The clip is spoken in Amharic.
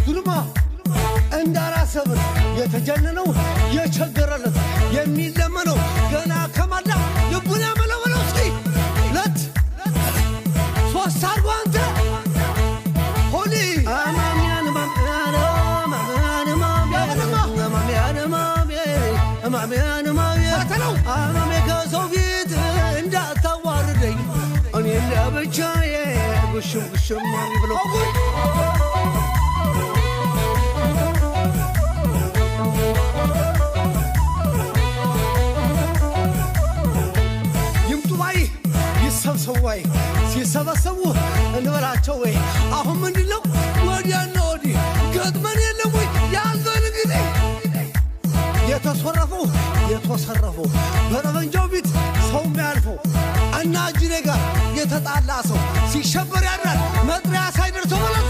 ሶስቱንማ እንዳራሰብን የተጀነነው የቸገረለት የሚለመነው ገና ከማላ ልቡን ያመለመለው እስኪ 2 3 አርጎ አንተ ሆሊ አማሜ ከሰው ፊት እንዳታዋርደኝ እኔ ለብቻዬ ጉሽም ጉሽም ብሎ ይምጡ ባይ ይሰብሰቡ ባይ ሲሰበሰቡ እንበላቸው ወይ። አሁን ምንድን ነው ወዲያና ወዲህ ገጥመን የለም ወይ ያዘን እንግዲህ የተሶረፈው የተሰረፈው በጠመንጃው ፊት ሰው የሚያልፈው እና እጅሬ ጋር የተጣላ ሰው ሲሸበር ያድራል መጥሪያ ሳይደርሰው ማለት።